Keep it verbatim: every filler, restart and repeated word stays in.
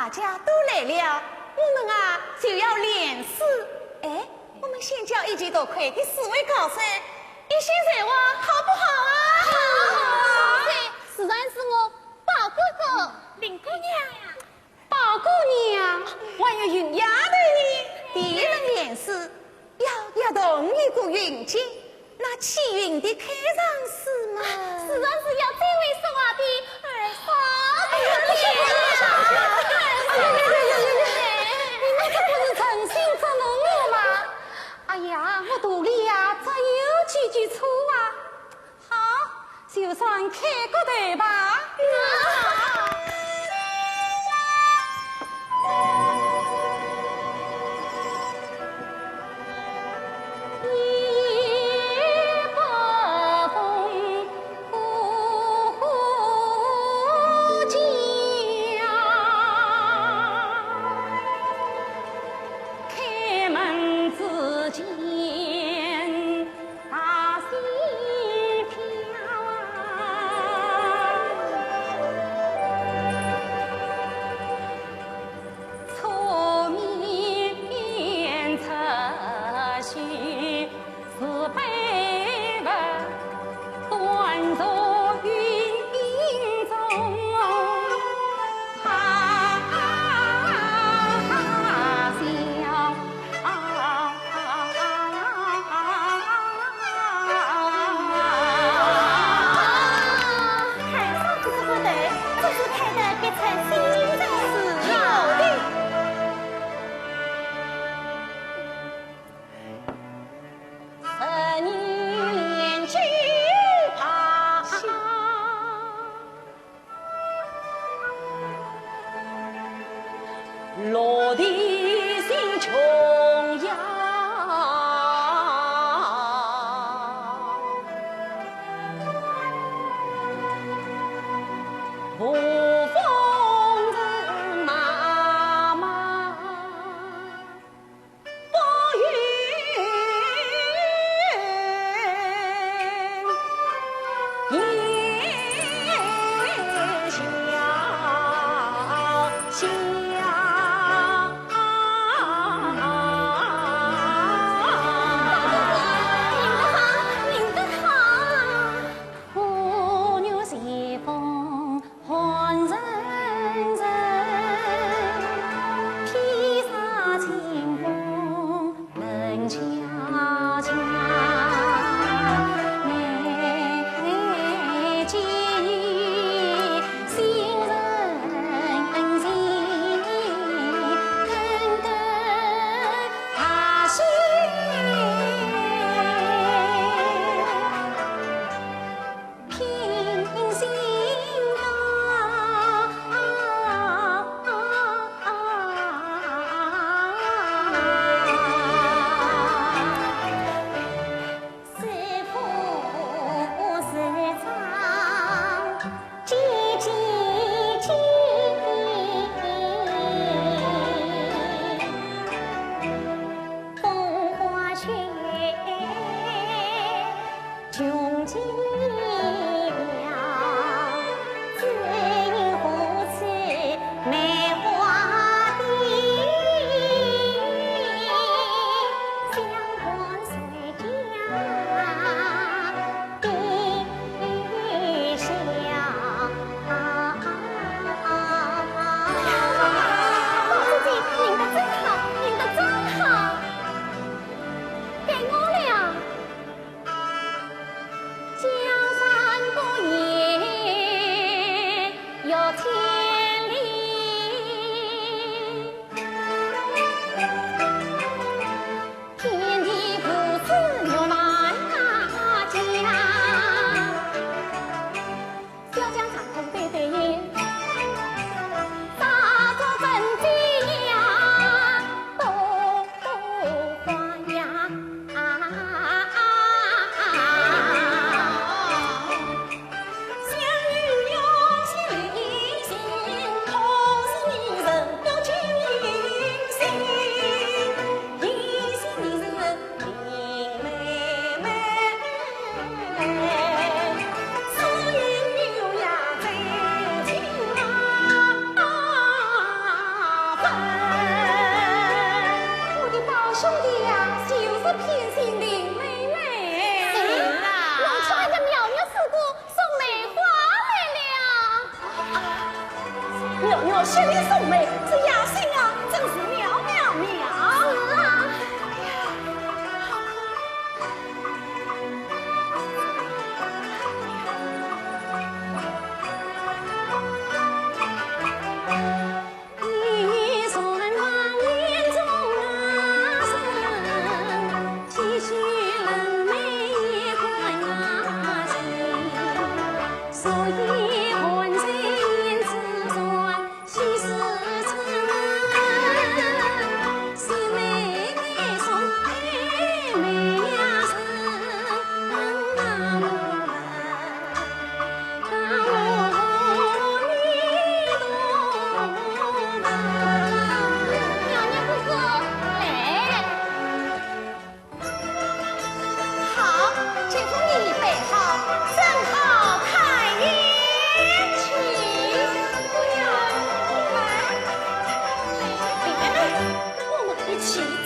大家都来了，我们啊就要联诗。哎，我们先叫一级多魁的四位高手，一些才华好不好啊？好，好，好。自然是我宝哥哥、林姑娘呀。宝姑娘，还有云丫头呢。第一轮联诗，要，要同一个云节，那气韵的开场诗嘛。自然是要最会说话的二嫂子。哎呀，不行，不行，不行，不行，哎呀，哎呀，哎呀，哎呀，你们这不是诚心捉弄我吗？哎呀，我肚里呀，早有几句醋啊。好，就算开个头吧。红梅，这雅兴啊，真是妙妙妙。是啊。哎呀，好看。好，这封你备好，正好开宴去。不要，来，来，来，来，我们一起。